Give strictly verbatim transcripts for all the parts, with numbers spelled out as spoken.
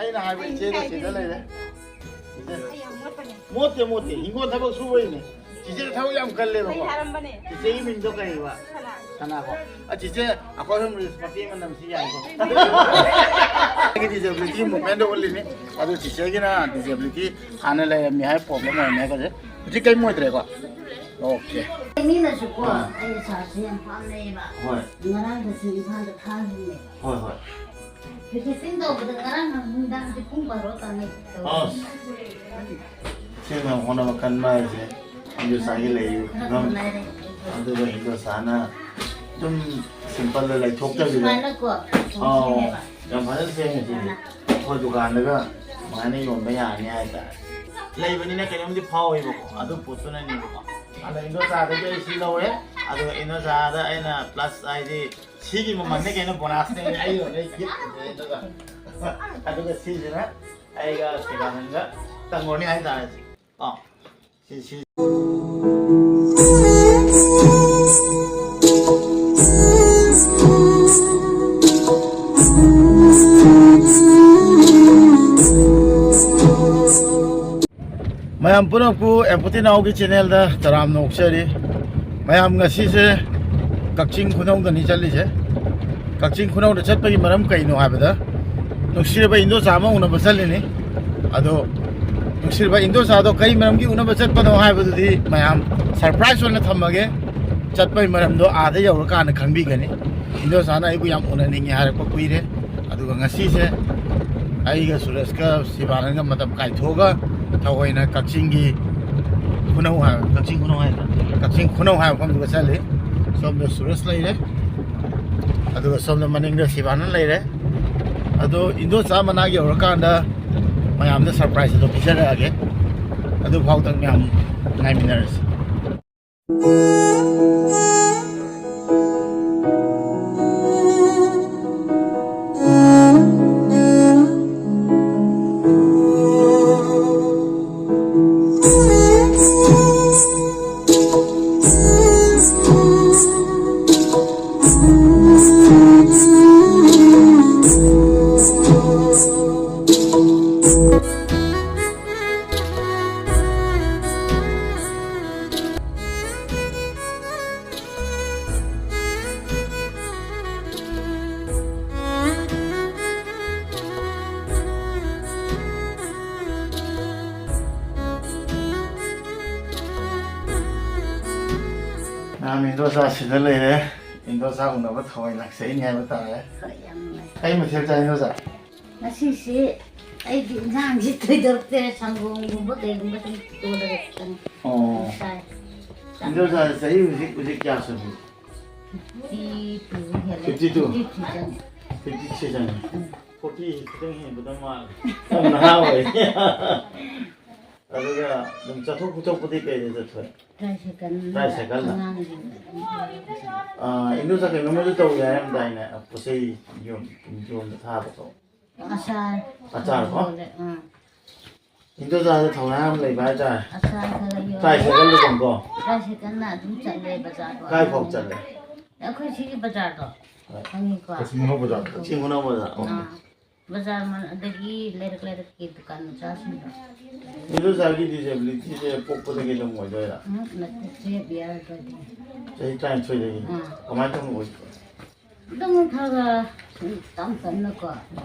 ꯑꯩꯅ ꯍꯥꯏꯕ ꯏꯆꯦꯗꯣ ꯁꯤꯗ ꯂꯩꯔꯦ꯫ ꯏꯆꯦ꯫ ꯃꯣꯠꯇꯦ, ꯃꯣꯠꯇꯦ, ꯍꯤꯡꯒꯣꯜ ꯊꯕꯛ ꯁꯨꯕꯩꯅꯦ꯫ ꯆꯤꯆꯦ ꯊꯕꯛ ꯌꯥꯝ ꯀꯜꯂꯦꯕꯀꯣ꯫ ꯆꯤꯆꯦꯒꯤ ꯃꯤꯡꯗꯣ ꯀꯔꯤꯕ? ꯁꯅꯥꯀꯣ꯫ ꯑ, ꯆꯤꯆꯦ, ꯑꯩꯈꯣꯏ ꯑꯍꯨꯝ reels ꯃꯇꯦꯛ ꯑꯃ ꯅꯝꯁꯤ ꯌꯥꯏꯀꯣ? ꯑꯩꯒꯤ disability movement ꯎꯠꯂꯤꯅꯤ꯫ ꯑꯗꯨ ꯆꯤꯆꯦꯒꯤꯅ disability ꯍꯥꯟꯅ ꯂꯩꯔꯝꯃꯤ ꯍꯥꯏ, problem ꯑꯣꯏꯔꯝꯃꯦ ꯍꯥꯏꯕꯁꯦ꯫ ꯍꯧꯖꯤꯛ ꯀꯔꯤꯝ ꯑꯣꯏꯗ꯭ꯔꯦꯀꯣ? Okay꯫ ꯃꯤꯅꯁꯨꯀꯣ, ꯑꯥ꯫ ꯑꯩ ꯁꯥꯔꯁꯦ ꯌꯥꯝ ꯄꯥꯝꯅꯩꯌꯦꯕ꯫ ꯍꯣꯏ꯫ ꯉꯔꯥꯡꯗꯁꯨ ꯏꯝꯐꯥꯜꯗ ꯊꯥꯈꯤꯕꯅꯦ꯫ ꯍꯣꯏ, ꯍꯣꯏ꯫ Visiting ꯇꯧꯕꯗ ꯉꯔꯥꯡ ꯅꯨꯡꯗꯥꯡꯁꯦ ꯄꯨꯡ ꯕꯥꯔꯣ ꯇꯥꯅꯩ꯫ ꯑꯁ꯫ ꯁꯦꯡꯅ ꯍꯣꯠꯅꯕ ꯀꯟꯕ ꯍꯥꯏꯁꯦ ꯏꯟꯗꯣꯆꯥꯒꯤ ꯂꯩꯔꯤꯕ ꯐꯤꯕꯝ, ꯑꯗꯨꯒ ꯏꯟꯗꯣꯆꯥꯅ ꯑꯗꯨꯝ simple ꯂꯩꯊꯣꯛꯇꯕꯤꯗ꯫ ꯁꯨꯃꯥꯏꯅꯀꯣ, ꯑꯧ, ꯁꯦꯝꯃꯦꯕ꯫ ꯌꯥꯝ ꯐꯖꯅ ꯁꯦꯝꯃꯦ ꯁꯤꯗꯤ꯫ ꯑꯩꯈꯣꯏ ꯗꯨꯀꯥꯟꯗꯒ ꯁꯨꯃꯥꯏꯅ ꯌꯣꯟꯕ ꯌꯥꯔꯅꯤ ꯍꯥꯏꯇꯥꯔꯦ꯫ ꯂꯩꯕꯅꯤꯅ ꯀꯩꯅꯣꯝꯗꯤ ꯐꯥꯎꯋꯦꯕꯀꯣ, ꯑꯗꯨ ꯄꯣꯠꯇꯨꯅꯅꯦꯕꯀꯣ꯫ ꯑꯗ ꯏꯟꯗꯣꯆꯥꯗꯒꯤ ꯑꯩ ꯁꯤ ꯂꯧꯔꯦ, ꯑꯗꯨꯒ ꯏꯟꯗꯣꯆꯥꯗ ꯑꯩꯅ plus ꯍꯥꯏꯗꯤ ꯁꯤꯒꯤ ꯃꯃꯜꯅꯦ ꯀꯩꯅꯣ, bonus ꯅꯦ ꯑꯩ ꯌꯣꯟꯂꯦ, gift ꯅꯦ꯫ ꯑꯗꯨꯒ, ꯑꯗꯨꯒ ꯁꯤꯁꯤꯅ ꯑꯩꯒ ꯁꯤꯕꯥꯅꯟꯒ ꯇꯪꯒꯣꯔꯅꯤ ꯍꯥꯏꯇꯥꯔꯦ꯫ ꯀꯣ꯫ ꯁꯤ, ꯁꯤ꯫ ꯃꯌꯥꯝ ꯄꯨꯝꯅꯃꯛꯄꯨ ꯑꯦꯝꯄꯣꯇꯤ ꯅꯥꯎꯒꯤ channel ꯗ ꯇꯔꯥꯝꯅ ꯑꯣꯛꯆꯔꯤ꯫ ꯃꯌꯥꯝ, ꯉꯁꯤꯁꯦ ꯀꯛꯆꯤꯡ ꯈꯨꯅꯧꯗꯅꯤ ꯆꯠꯂꯤꯁꯦ꯫ ꯀꯛꯆꯤꯡ ꯈꯨꯅꯧꯗ ꯆꯠꯄꯒꯤ ꯃꯔꯝ ꯀꯩꯅꯣ ꯍꯥꯏꯕꯗ, ꯅꯨꯡꯁꯤꯔꯕ ꯏꯟꯗꯣꯆꯥ ꯑꯃ ꯎꯅꯕ ꯆꯠꯂꯤꯅꯤ꯫ ꯑꯗꯣ ꯅꯨꯡꯁꯤꯔꯕ ꯏꯟꯗꯣꯆꯥꯗꯣ ꯀꯔꯤ ꯃꯔꯝꯒꯤ ꯎꯅꯕ ꯆꯠꯄꯅꯣ ꯍꯥꯏꯕꯗꯨꯗꯤ ꯃꯌꯥꯝ surprise ꯑꯣꯏꯅ ꯊꯝꯃꯒꯦ꯫ ꯆꯠꯄꯒꯤ ꯃꯔꯝꯗꯣ ꯑꯥꯗ ꯌꯧꯔꯀꯥꯟꯗ ꯈꯪꯕꯤꯒꯅꯤ꯫ ꯏꯟꯗꯣꯆꯥꯅ ꯑꯩꯕꯨ ꯌꯥꯝ ꯎꯅꯅꯤꯡꯉꯦ ꯍꯥꯏꯔꯛꯄ ꯀꯨꯏꯔꯦ꯫ ꯑꯗꯨꯒ ꯉꯁꯤꯁꯦ ꯑꯩꯒ ꯁꯨꯔꯦꯁꯀ ꯁꯤꯕꯥꯅꯟꯒ ꯃꯇꯝ ꯀꯥꯏꯊꯣꯛꯑꯒ ꯊꯑꯣꯏꯅ ꯀꯛꯆꯤꯡꯒꯤ ꯈꯨꯅꯧ ꯍꯥꯏꯕ, ꯀꯛꯆꯤꯡ ꯈꯨꯅꯧ ꯍꯥꯏꯕ, ꯀꯛꯆꯤꯡ ꯈꯨꯅꯧ ꯍꯥꯏꯕ ꯃꯐꯝꯗꯨꯗ ꯆꯠꯂꯤ꯫ ꯁꯣꯝꯗ ꯁꯨꯔꯦꯁ ꯂꯩꯔꯦ, ꯑꯗꯨꯒ ꯁꯣꯝꯗ ꯃꯅꯤꯡꯗ ꯁꯤꯕꯥꯅꯟ ꯂꯩꯔꯦ꯫ ꯑꯗꯣ ꯏꯟꯗꯣꯆꯥ ꯃꯅꯥꯛ ꯌꯧꯔꯀꯥꯟꯗ ꯃꯌꯥꯝꯗ surprise ꯑꯗꯣ ꯄꯤꯖꯔꯛꯑꯒꯦ꯫ ꯑꯗꯨ ꯐꯥꯎꯗ ꯃꯌꯥꯝ ꯉꯥꯏꯃꯤꯟꯅꯔꯁꯤ꯫ ꯏꯟꯗꯣꯆꯥ ꯁꯤꯗ ꯂꯩꯔꯦ꯫ ꯏꯟꯗꯣꯆꯥ ꯎꯅꯕ ꯊꯑꯣꯏ ꯂꯥꯛꯆꯩꯅꯤ ꯍꯥꯏꯕ ꯇꯥꯔꯦ꯫ ꯍꯣꯏ, ꯌꯥꯝ ꯅꯨꯡꯉꯥꯏ꯫ ꯀꯩ ꯃꯊꯦꯜ ꯆꯥꯏ ꯏꯟꯗꯣꯆꯥ? ꯉꯁꯤꯁꯤ ꯑꯩꯗꯤ ꯏꯟꯖꯥꯡꯁꯤ ꯊꯣꯏꯗꯣꯛꯇꯦ, ꯁꯪꯒꯣꯝꯒꯨꯝꯕ ꯀꯩꯒꯨꯝꯕ ꯁꯨꯝ ꯇꯣꯠꯂꯒ ꯈꯤꯇꯪ ꯑꯣ꯫ ꯆꯥꯏ꯫ ꯏꯟꯗꯣꯆꯥ ꯆꯍꯤ ꯍꯧꯖꯤꯛ, ꯍꯧꯖꯤꯛ ꯀꯌꯥ ꯁꯨꯕꯤ? Fifty two ꯍꯦꯜꯂꯦ꯫ Fifty two? Fifty three ꯆꯪꯉꯦ꯫ Fifty three ꯆꯪꯉꯦ? ꯎꯝ꯫ Forty ꯈꯤꯇꯪ ꯍꯦꯟꯒꯗꯕ ꯃꯥꯜꯂꯦ꯫ ꯌꯥꯝ ꯅꯍꯥ ꯑꯣꯏ꯫ ꯑꯗꯨꯒ ꯑꯗꯨꯝ ꯆꯠꯊꯣꯛ ꯈꯣꯠꯇꯣꯛꯄꯗꯤ ꯀꯩꯗ ꯆꯠꯊꯣꯛꯑꯦ? Tricycle ꯗ꯫ Tricycle ꯗ? ꯑꯉꯥꯡꯁꯤꯡ꯫ ꯑꯥ, ꯏꯟꯗꯣꯆꯥ ꯀꯩꯅꯣꯝꯃꯁꯨ ꯇꯧꯏ ꯍꯥꯏꯔꯝꯗꯥꯏꯅꯦ, ꯄꯣꯠ ꯆꯩ ꯌꯣꯟ-, ꯌꯣꯟꯕ ꯊꯥꯕꯗꯣ? ꯑꯆꯥꯔ꯫ ꯑꯆꯥꯔ ꯀꯣ? ꯌꯣꯜꯂꯦ, ꯑꯥ꯫ ꯏꯟꯗꯣꯆꯥꯁꯦ ꯊꯧꯅꯥ ꯌꯥꯝ ꯂꯩꯕ ꯍꯥꯏꯇꯥꯔꯦ꯫ ꯑꯆꯥꯔ ꯈꯔ ꯈꯔ ꯌꯣꯜꯂꯦ꯫ Tricycle ꯗ ꯑꯗꯨꯝ ꯀꯣ? Tricycle ꯅ ꯑꯗꯨꯝ ꯆꯠꯂꯦ ꯕꯖꯥꯔꯗꯣ꯫ ꯀꯥꯏꯐꯥꯎ ꯆꯠꯂꯦ? ꯑꯩꯈꯣꯏ ꯁꯤꯒꯤ ꯕꯖꯥꯔꯗꯣ ꯍꯣꯏ꯫ ꯈꯪꯉꯤꯀꯣ? ꯀꯛꯆꯤꯡ ꯈꯨꯅꯧ ꯕꯖꯥꯔꯗꯣ꯫ ꯀꯛꯆꯤꯡ ꯈꯨꯅꯧ ꯕꯖꯥꯔ꯫ ꯑꯣ꯫ ꯑꯥ꯫ ꯕꯖꯥꯔ ꯃꯅꯥꯛ ꯑꯗꯒꯤ ꯂꯩꯔꯛ ꯂꯩꯔꯛꯀꯤ ꯗꯨꯀꯥꯟ ꯃꯆꯥꯁꯤꯡꯗꯣ꯫ ꯏꯟꯗꯣꯆꯥꯒꯤ disability ꯁꯦ ꯄꯣꯛꯄꯗꯒꯤ ꯑꯗꯨꯝ ꯑꯣꯏꯗꯣꯏꯔꯥ? ꯎꯝ, ꯅꯠꯇꯦ, twelve year ꯗꯗꯤ꯫ ꯆꯍꯤ ꯇꯔꯥꯅꯤꯊꯣꯏꯗꯒꯤ? ꯑꯥ꯫ ꯀꯃꯥꯏꯅ ꯇꯧꯅ ꯑꯣꯏꯈꯤꯕ? ꯑꯗꯨꯝ ꯈꯔ ꯈꯔ ꯁꯨꯝ ꯇꯞ ꯇꯞꯅꯀꯣ,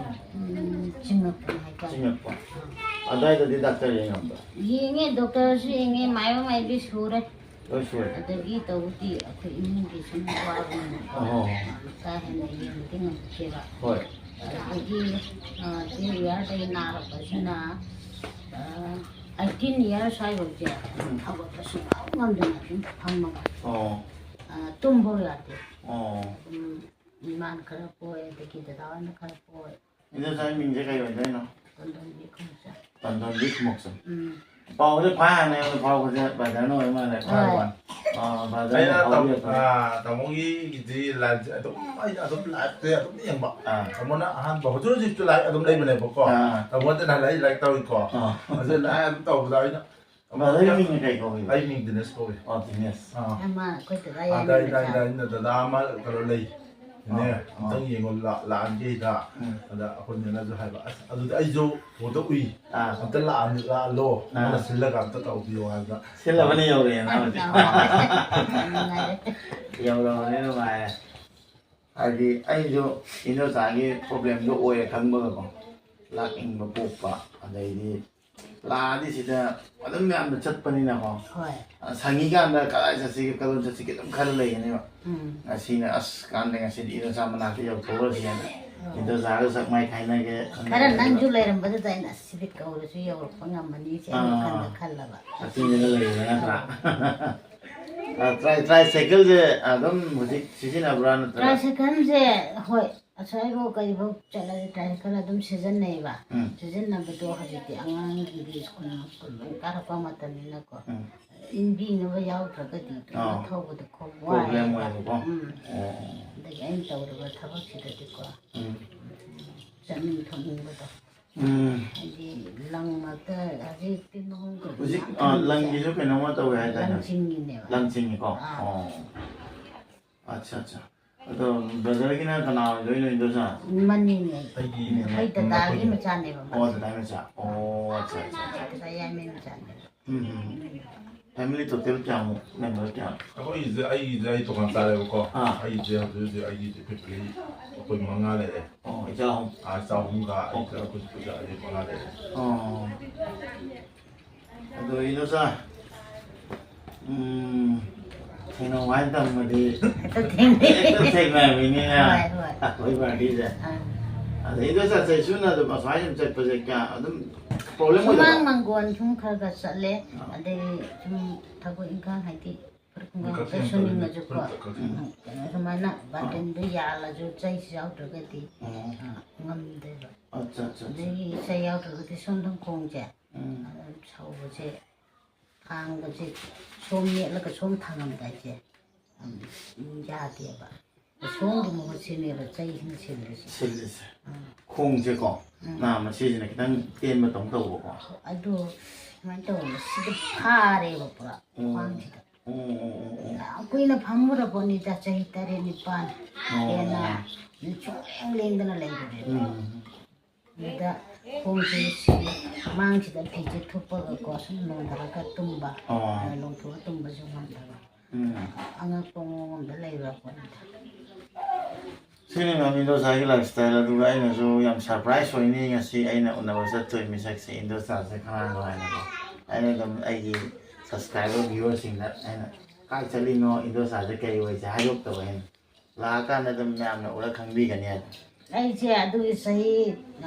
ꯎꯝ, ꯆꯤꯡꯉꯛꯄꯅꯦ ꯍꯥꯏꯇꯥꯔꯦ꯫ ꯆꯤꯡꯉꯛꯄ? ꯑꯥ꯫ ꯑꯗꯥꯏꯗꯗꯤ ꯗꯥꯛꯇꯔ ꯌꯦꯡꯉꯝꯕ꯭ꯔꯥ? ꯌꯦꯡꯉꯦ, ꯗꯣꯛꯇꯔꯁꯨ ꯌꯦꯡꯉꯦ, ꯃꯥꯏꯕ ꯃꯥꯏꯕꯤ ꯁꯨꯔꯦ꯫ ꯂꯣꯏ ꯁꯨꯔꯦ꯫ ꯑꯗꯒꯤ ꯇꯧꯕꯗꯤ ꯑꯩꯈꯣꯏ ꯏꯃꯨꯡꯒꯤ ꯁꯨꯝ ꯋꯥꯕꯅꯤꯅ ꯑꯣ꯫ ꯀꯥ ꯍꯦꯟꯅ ꯌꯦꯡꯕꯗꯤ ꯉꯝꯗꯦꯕ꯫ ꯍꯣꯏ꯫ ꯑꯗꯒꯤ, ꯑ, twelve year ꯗꯒꯤ ꯅꯥꯔꯛꯄꯁꯤꯅ, ꯑ, eighteen year ꯁ꯭ꯋꯥꯏꯐꯥꯎꯁꯦ ꯎꯝ꯫ ꯍꯧꯒꯠꯄ ꯁꯨꯡꯉꯝ ꯉꯝꯗꯅ ꯑꯗꯨꯝ ꯐꯝꯃꯒ꯫ ꯑꯣ꯫ ꯑ, ꯇꯨꯝꯐꯧ ꯌꯥꯗꯦ꯫ ꯑꯣ꯫ ꯑꯗꯨꯝ ꯏꯃꯥꯅ ꯈꯔ ꯄꯣꯏ, ꯑꯗꯒꯤ ꯗꯗꯥ ꯍꯣꯏꯅ ꯈꯔ ꯄꯣꯏ꯫ ꯏꯟꯗꯣꯆꯥꯒꯤ ꯃꯤꯡꯁꯦ ꯀꯩ ꯑꯣꯏꯗꯣꯏꯅꯣ? ꯇꯣꯟꯗꯣꯟꯕꯤ ꯈꯣꯡꯆꯥꯝ꯫ ꯇꯣꯟꯗꯣꯟꯕꯤ ꯈꯨꯃꯣꯛꯆꯝ꯫ ꯎꯝ꯫ ꯄꯥꯎꯁꯦ ꯈ꯭ꯋꯥꯏ ꯍꯥꯟꯅ ꯑꯩꯉꯣꯟꯗ ꯐꯥꯎꯕꯁꯦ brother ꯅ ꯑꯣꯏ ꯃꯥꯜꯂꯦ, ꯈ꯭ꯋꯥꯏ ꯍꯣꯏ꯫ ꯋꯥꯟ꯫ ꯑꯥ, brother ꯅ ꯑꯩꯅ ꯇꯥꯃꯣ-, ꯐꯥꯎꯕꯤꯔꯛꯄꯁꯦ꯫ ꯑꯥ, ꯇꯥꯃꯣꯒꯤꯗꯤ live ꯁꯦ ꯑꯗꯨꯝ, ꯑꯩꯅ ꯑꯗꯨꯝ live ꯁꯦ ꯑꯗꯨꯝ ꯌꯦꯡꯕ꯫ ꯑꯥ꯫ ꯇꯥꯃꯣꯅ ꯑꯍꯥꯟꯕ, ꯍꯧꯖꯤꯛ ꯍꯧꯖꯤꯛꯁꯨ live ꯑꯗꯨꯝ ꯂꯩꯕꯅꯦꯕꯀꯣ꯫ ꯑꯥ꯫ ꯇꯥꯃꯣ ꯅꯠꯇꯅ live, live ꯇꯧꯏꯀꯣ꯫ ꯑꯥ꯫ ꯑꯗꯨ live ꯑꯗꯨꯝ ꯇꯧꯕꯗ ꯑꯩꯅ brother ꯒꯤ ꯃꯤꯡꯅ ꯀꯩ ꯀꯧꯏ? ꯑꯩ ꯃꯤꯡ ꯗꯤꯅꯦꯁ ꯀꯧꯏ꯫ ꯑꯣ, ꯗꯤꯅꯦꯁ꯫ ꯑꯥ꯫ ꯑꯃ ꯑꯩꯈꯣꯏ ꯗꯗꯥ ꯑꯥ, ꯌꯥꯏꯃ ꯗꯥꯏ, ꯗꯥꯏ, ꯃꯆꯥ꯫ ꯗꯥꯏ, ꯗꯗꯥ ꯑꯃ ꯀꯩꯅꯣ ꯂꯩ꯫ ꯏꯅꯦ, ꯑꯥ, ꯑꯥ꯫ ꯑꯝꯇꯪ ꯌꯦꯡꯉꯣ, ꯂꯥ-, ꯂꯥꯛꯍꯟꯒꯦ ꯍꯤꯗꯥꯛ꯫ ꯎꯝ꯫ ꯑꯗ ꯑꯩꯈꯣꯏ ꯅꯦꯅꯁꯨ ꯍꯥꯏꯕ, "ꯑꯁ, ꯑꯗꯨꯗꯤ ꯑꯩꯁꯨ ꯍꯣꯡꯗꯣꯛꯎꯏ꯫ ꯑꯥ꯫ ꯑꯝꯇ ꯂꯥꯛꯍꯟ-, ꯂꯥꯛꯍꯜꯂꯣ꯫ ꯑꯥ꯫ ꯅꯪꯅ ꯁꯤꯜꯂꯒ ꯑꯝꯇ ꯇꯧꯕꯤꯌꯣ" ꯍꯥꯏꯕꯗ꯫ ꯁꯤꯜꯂꯕꯅꯤ, ꯌꯧꯔꯛꯑꯦꯅ ꯍꯧꯖꯤꯛ꯫ ꯌꯥꯝ ꯅꯨꯡꯉꯥꯏꯔꯦ꯫ ꯌꯧꯔꯕꯅꯤ, ꯅꯨꯡꯉꯥꯏꯔꯦ꯫ ꯍꯥꯏꯗꯤ ꯑꯩꯁꯨ ꯏꯟꯗꯣꯆꯥꯒꯤ problem ꯗꯣ ꯑꯣꯏꯔꯦ ꯈꯪꯕꯒꯀꯣ, ꯂꯥꯛꯅꯤꯡꯕ ꯄꯣꯛꯄ, ꯑꯗꯩꯗꯤ ꯂꯥꯛꯑꯗꯤ ꯁꯤꯗ ꯑꯗꯨꯝ ꯃꯌꯥꯝꯗ ꯆꯠꯄꯅꯤꯅꯀꯣ꯫ ꯍꯣꯏ꯫ ꯑ, ꯁꯪꯉꯤꯀꯥꯟꯗ ꯀꯗꯥꯏ ꯆꯠꯁꯤꯒꯦ, ꯀꯗꯣꯝ ꯆꯠꯁꯤꯒꯦ ꯑꯗꯨꯝ ꯈꯜꯂ ꯂꯩꯒꯅꯦꯕ꯫ ꯎꯝ꯫ ꯉꯁꯤꯅ ꯑꯁ ꯀꯥꯟꯗꯦ, ꯉꯁꯤꯗꯤ ꯏꯗꯣꯝꯆꯥ ꯃꯅꯥꯛꯇ ꯌꯧꯊꯣꯛꯎꯔꯁꯤ ꯍꯥꯏꯅ꯫ ꯑꯣ꯫ ꯏꯗꯣꯝꯆꯥꯒ ꯁꯛ ꯃꯥꯏ ꯈꯥꯏꯅꯒꯦ ꯈꯟꯅ ꯈꯔ ꯈꯟꯅ ꯅꯪꯁꯨ ꯂꯩꯔꯝꯕꯗꯨꯗ ꯑꯩꯅ ꯑꯁ ꯁꯤꯗꯤ ꯀꯧꯔꯁꯨ ꯌꯧꯔꯛꯄ ꯉꯝꯃꯅꯤ ꯁꯦ ꯑꯥ꯫ ꯋꯥꯈꯜꯗ ꯈꯜꯂꯕ꯫ ꯑꯆꯤꯟꯕꯗ ꯂꯩꯕ ꯅꯠꯇ꯭ꯔꯥ? ꯑ, ꯇ꯭ꯔꯥꯏ-, ꯇ꯭ꯔꯥꯏꯁꯥꯏꯀꯜꯁꯦ ꯑꯗꯨꯝ ꯍꯧꯖꯤꯛ ꯁꯤꯖꯤꯟꯅꯕ꯭ꯔꯥ ꯅꯠꯇ꯭ꯔꯒ? ꯇ꯭ꯔꯥꯏꯁꯥꯏꯀꯜꯁꯦ, ꯍꯣꯏ, ꯑꯁ꯭ꯋꯥꯏꯐꯥꯎ ꯀꯩꯐꯥꯎ ꯆꯠꯂꯗꯤ ꯇ꯭ꯔꯥꯏꯁꯥꯏꯀꯜ ꯑꯗꯨꯝ ꯁꯤꯖꯤꯟꯅꯩꯕ꯫ ꯎꯝ꯫ ꯁꯤꯖꯤꯟꯅꯕꯗꯣ ꯍꯧꯖꯤꯛꯇꯤ ꯑꯉꯥꯡꯒꯤ ꯁ꯭ꯀꯨꯜ, ꯁ꯭ꯀꯨꯜ ꯂꯣꯏ ꯀꯥꯔꯛꯄ ꯃꯇꯝꯅꯤꯅꯀꯣ꯫ ꯎꯝ꯫ ꯏꯟꯕꯤꯅꯕ ꯌꯥꯎꯗ꯭ꯔꯒꯗꯤ ꯑꯗꯨꯝ ꯑꯥ꯫ ꯊꯧꯕꯗꯣ ꯈꯔ problem ꯋꯥꯏꯌꯦꯕ꯫ ꯑꯣꯏꯕꯀꯣ? ꯎꯝ꯫ ꯑꯣ꯫ ꯑꯗꯒꯤ ꯑꯩꯅ ꯇꯧꯔꯤꯕ ꯊꯕꯛꯁꯤꯗꯗꯤꯀꯣ꯫ ꯎꯝ꯫ ꯆꯠꯅꯤꯡ ꯊꯣꯛꯅꯤꯡꯕꯗꯣ꯫ ꯎꯝ꯫ ꯍꯥꯏꯗꯤ ꯂꯪ ꯃꯔꯛꯇ ꯍꯧꯖꯤꯛꯇꯤ ꯂꯨꯍꯣꯡ ꯀꯨꯝꯍꯩ ꯍꯧꯖꯤꯛ, ꯌꯥꯝ ꯑ, ꯊꯦꯡꯅꯩꯁꯦ꯫ ꯂꯪꯒꯤꯁꯨ ꯀꯩꯅꯣꯝꯃ ꯇꯧꯋꯦ ꯍꯥꯏꯗꯥꯏꯅꯦ? ꯂꯪ ꯆꯤꯡꯉꯤꯅꯦꯕ꯫ ꯂꯪ ꯆꯤꯡꯉꯤꯀꯣ? ꯑꯥ꯫ ꯑꯣ꯫ ꯑꯠꯆꯥ, ꯑꯠꯆꯥ꯫ ꯑꯗꯣ brotherꯒꯤꯅ ꯀꯅꯥ ꯑꯣꯏꯗꯣꯏꯅꯣ, ꯏꯟꯗꯣꯆꯥ? ꯃꯅꯤꯡꯅꯦ꯫ ꯑꯩꯒꯤ ꯑꯩ ꯗꯗꯥꯒꯤ ꯃꯆꯥꯅꯦꯕ ꯃꯥ꯫ ꯑꯣ, ꯗꯗꯥꯒꯤ ꯃꯆꯥ꯫ ꯑꯣ, ꯑꯠꯆꯥ, ꯑꯠꯆꯥ, ꯑꯠꯆꯥ꯫ ꯗꯗꯥ ꯌꯥꯏꯃ ꯃꯆꯥꯅꯦꯕ꯫ ꯎꯝ, ꯎꯝ, ꯎꯝ꯫ Family total ꯀꯌꯥꯃꯨꯛ, member ꯀꯌꯥ? ꯑꯩꯈꯣꯏꯒꯤꯁꯦ, ꯑꯩꯒꯤꯁꯦ ꯑꯩ ꯇꯣꯉꯥꯟ ꯆꯥꯔꯦꯕꯀꯣ꯫ ꯑꯥ꯫ ꯑꯩꯒꯤꯁꯦ ꯍꯧꯖꯤꯛ ꯍꯧꯖꯤꯛ ꯑꯩꯒꯤꯁꯦ family ꯑꯩꯈꯣꯏ ꯃꯉꯥ ꯂꯩꯔꯦ꯫ ꯑꯣ, ꯏꯆꯥ ꯑꯍꯨꯝ꯫ ꯑꯥ, ꯏꯆꯥ ꯑꯍꯨꯝꯒ ꯑꯩꯒ ꯑꯩꯈꯣꯏ ꯄꯨꯟꯅ ꯑꯩ ꯃꯉꯥ ꯂꯩꯔꯦ꯫ ꯑꯣ꯫ ꯑꯗꯣ ꯏꯟꯗꯣꯆꯥ, ꯎꯝ, ꯊꯦꯡꯅꯧ ꯍꯥꯏꯅ ꯇꯝꯃꯗꯤ ꯍꯦꯛꯇ ꯊꯦꯡꯅꯩ꯫ ꯍꯦꯛꯇ ꯊꯦꯡꯅꯕꯤꯅꯤꯅ ꯍꯣꯏ, ꯍꯣꯏ꯫ ꯑꯩꯈꯣꯏ partyꯁꯦ꯫ ꯑꯥ꯫ ꯑꯗꯩ ꯏꯟꯗꯣꯆꯥ ꯆꯩꯁꯨꯅ ꯑꯗꯨꯝ ꯑꯁ꯭ꯋꯥꯏ ꯑꯗꯨꯝ ꯆꯠꯄꯁꯦ ꯀꯌꯥ ꯑꯗꯨꯝ problem ꯑꯣꯏꯗꯕ꯭ꯔꯥ? ꯁꯨꯃꯥꯡ ꯃꯥꯡꯒꯣꯟ ꯁꯨꯝ ꯈꯔ ꯈꯔ ꯆꯠꯂꯦ꯫ ꯑꯥ꯫ ꯑꯗꯩ ꯁꯨꯝ ꯊꯕꯛ ꯏꯪꯈꯥꯡ ꯍꯥꯏꯗꯤ ꯐꯨꯔꯤꯠ ꯈꯣꯡꯒ꯭ꯔꯥꯎ ꯃꯤꯀꯞ ꯈꯛꯇ ꯊꯦꯡꯉꯛꯄꯗꯗꯤ ꯁꯨꯅꯤꯡꯉꯁꯨꯀꯣ꯫ ꯐꯨꯔꯤꯠ ꯈꯛꯇ ꯎꯝ꯫ ꯀꯩꯅꯣ ꯁꯨꯃꯥꯏꯅ ꯑꯥ꯫ ꯕꯥꯇꯤꯟꯗꯣ ꯌꯥꯜꯂꯁꯨ ꯆꯩꯁꯨ ꯌꯥꯎꯗ꯭ꯔꯒꯗꯤ, ꯑꯣ꯫ ꯑꯥ, ꯉꯝꯗꯦꯕ꯫ ꯑꯠꯆꯥ, ꯑꯠꯆꯥ, ꯑꯠꯆꯥ꯫ ꯑꯗꯒꯤ ꯆꯩ ꯌꯥꯎꯗ꯭ꯔꯒꯗꯤ ꯁꯣꯝꯗ ꯈꯣꯡꯁꯦ ꯎꯝ꯫ ꯑꯗꯨꯝ ꯁꯧꯕꯁꯦ, ꯊꯥꯡꯕꯁꯦ ꯁꯣꯝ ꯃꯦꯠꯂꯒ ꯁꯣꯝ ꯊꯥꯡꯉꯝꯗꯥꯏꯁꯦ, ꯎꯝ, ꯌꯥꯗꯦꯕ꯫ ꯁꯣꯝꯒꯤ ꯃꯍꯨꯠ ꯁꯤꯅꯦꯕ ꯆꯩꯁꯤꯅ ꯁꯤꯜꯂꯤꯁꯦ꯫ ꯁꯤꯜꯂꯤꯁꯦ꯫ ꯎꯝ꯫ ꯈꯣꯡꯁꯦꯀꯣ, ꯎꯝ꯫ ꯅꯥꯝꯃ ꯁꯤꯁꯤꯅ ꯈꯤꯇꯪ ꯇꯦꯟꯕ ꯇꯧ ꯇꯧꯕꯀꯣ꯫ ꯑꯗꯨ ꯁꯨꯃꯥꯏꯅ ꯇꯧꯕꯅꯦ, ꯁꯤꯗ ꯐꯥꯔꯦꯕ ꯄꯨꯔꯥ ꯎꯝ꯫ ꯈ꯭ꯋꯥꯡꯁꯤꯗ꯫ ꯎꯝ, ꯎꯝ, ꯎꯝ, ꯎꯝ꯫ ꯌꯥꯝ ꯀꯨꯏꯅ ꯐꯝꯃꯨꯔ ꯄꯣꯠꯅꯤꯗ, ꯆꯍꯤ ꯇꯔꯦꯠ ꯅꯤꯄꯥꯜ ꯑꯣ꯫ ꯍꯦꯟꯅ ꯁꯨꯡꯂꯦꯡ ꯂꯦꯡꯗꯅ ꯂꯩꯕꯅꯦꯕ꯫ ꯎꯝ꯫ ꯑꯗꯨꯗ ꯈꯣꯡꯁꯦ ꯁꯤ ꯃꯥꯡꯁꯤꯗ ꯐꯤꯁꯦ ꯊꯨꯞꯄꯒꯀꯣ ꯁꯨꯝ ꯅꯣꯟꯊꯔꯒ ꯇꯨꯝꯕ, ꯑꯣ꯫ ꯑꯗ ꯂꯣꯡꯊꯣꯛꯑ ꯇꯨꯝꯕꯁꯨ ꯉꯝꯗꯕ꯫ ꯎꯝ꯫ ꯑꯉꯛꯄ ꯃꯑꯣꯡ ꯑꯃꯗ ꯂꯩꯔꯨꯔ ꯄꯣꯠꯅꯤꯗ꯫ ꯁꯤꯅꯤ ꯃꯦꯝ ꯏꯟꯗꯣꯆꯥꯒꯤ ꯂꯥꯏꯐ ꯁ꯭ꯇꯥꯏꯜ ꯑꯗꯨꯒ ꯑꯩꯅꯁꯨ ꯌꯥꯝ ꯁꯔꯄ꯭ꯔꯥꯏꯁ ꯑꯣꯏꯅꯤ ꯉꯁꯤ ꯑꯩꯅ ꯎꯅꯕ ꯆꯠꯇꯣꯏ ꯃꯤꯁꯛꯁꯦ ꯏꯟꯗꯣꯆꯥꯁꯦ ꯈꯪꯉꯒ ꯍꯥꯏꯅꯀꯣ꯫ ꯑꯩꯅ ꯑꯗꯨꯝ ꯑꯩꯒꯤ ꯁꯕꯁꯀ꯭ꯔꯥꯏꯕꯔ ꯚ꯭ꯌꯨꯋꯔꯁꯤꯡꯗ ꯑꯩꯅ ꯀꯥꯏ ꯆꯠꯂꯤꯅꯣ ꯏꯟꯗꯣꯆꯥꯁꯦ ꯀꯩ ꯑꯣꯏꯁꯦ ꯍꯥꯏꯗꯣꯛꯇꯕ ꯑꯩꯅ ꯂꯥꯛꯑꯀꯥꯟꯗ ꯑꯗꯨꯝ ꯃꯌꯥꯝꯅ ꯎꯔ ꯈꯪꯕꯤꯒꯅꯤ ꯍꯥꯏꯅ꯫ ꯑꯩꯁꯦ ꯑꯗꯨꯒꯤ ꯆꯍꯤ